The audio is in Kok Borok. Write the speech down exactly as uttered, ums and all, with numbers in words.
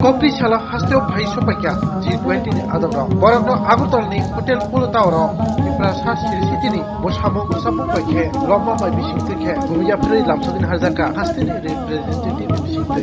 Kokri salo hasteo phai sopaikha G twenty ni adongrok. Borokno Agartala ni Hotel Polo Tower o Tiprasa City ni bwsamung bwsamung bai khe lobma bai bising twi khe buya phirwi lamsogwi harjakha hasteni representative ni bising twi.